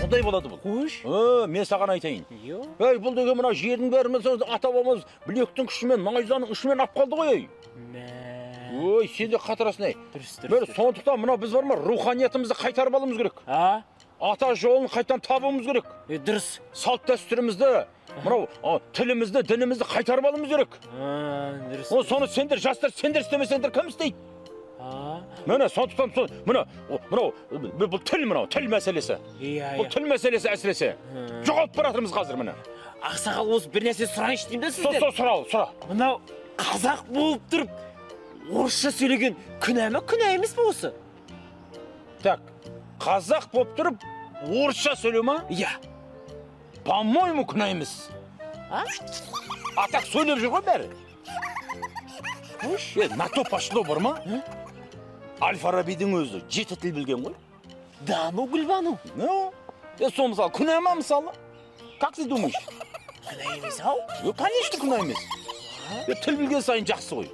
Сондай болады бұл. Қойшы. Мен саған айтайын. Ей, бұл деген мына жердің бәрі ата бабамыз білектің күшімен, найзаның ұшымен алып қалды ғой, ей. Ой, сен де қатырасың, ей. Дұрыс, дұрыс. Сондықтан мына біз бар ма, руханиятымызды қайтарып алуымыз керек. А? Ата жолын қайтадан табуымыз керек. Дұрыс. Салт дәстүрімізді, мынау тілімізді, дінімізді қайтарып алуымыз керек. Дұрыс. Соны сендер, жастар, сендер істемесеңдер кім істейді? Міне, сондықтан міне, мынау бұл тіл, мынау тіл мәселесі. Иә, бұл тіл мәселесі әсіресе. Жоғалып бара жатырмыз қазір міне. Ақсақал, осы бір нәрсе сұрайыншы деймін да сізден. Сұра, сұра. Мынау қазақ болып тұрып орысша сөйлеген күнә ме, күнә емес пе осы? Так, қазақ болып тұрып орысша сөйлеу ма? Иә. По-моему, күнә емес. А? А так сөйлеп жүр ғой бәрі. Қойшы. На то пошло бар ма? Аль-Фарабидің өзі 7 тіл білген ғой. Да, ну, Гүлбану. Ну, сол мысалы, күнә ма мысалы? Как ты думаешь? Күнә емес ау? Конечно, күнә емес. Тіл білген сайын жақсы ғой.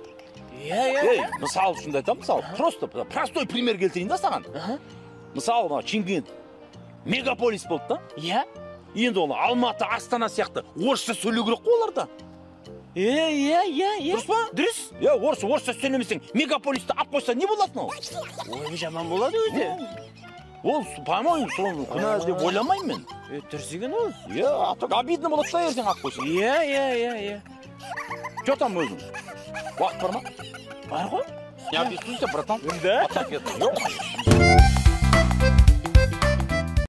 Иә, иә. Ей, мысал үшін де айтамын, мысалы, просто простой пример келтірейін да саған. Мысалы, мына Шымкент мегаполис болды да? Иә. Енді ол Алматы, Астана сияқты орысша сөйлеу керек қой оларда. Иә, иә, иә, иә. Дұрыс па? Дұрыс. Иә, орысша сөйлемесең, мегаполисті алып қойса не болады мынау? Ой, жаман болады өзі. Ол, по-моему, сол күнә деп ойламаймын мен. Дұрыс екен ол. Иә, а то обидно болады да ертең алып қойса. Иә, иә, иә, иә. Че там өзің? Уақыт бар ма? Бар ғой. Не обессудься, братан. Да? А так это, ё-моё.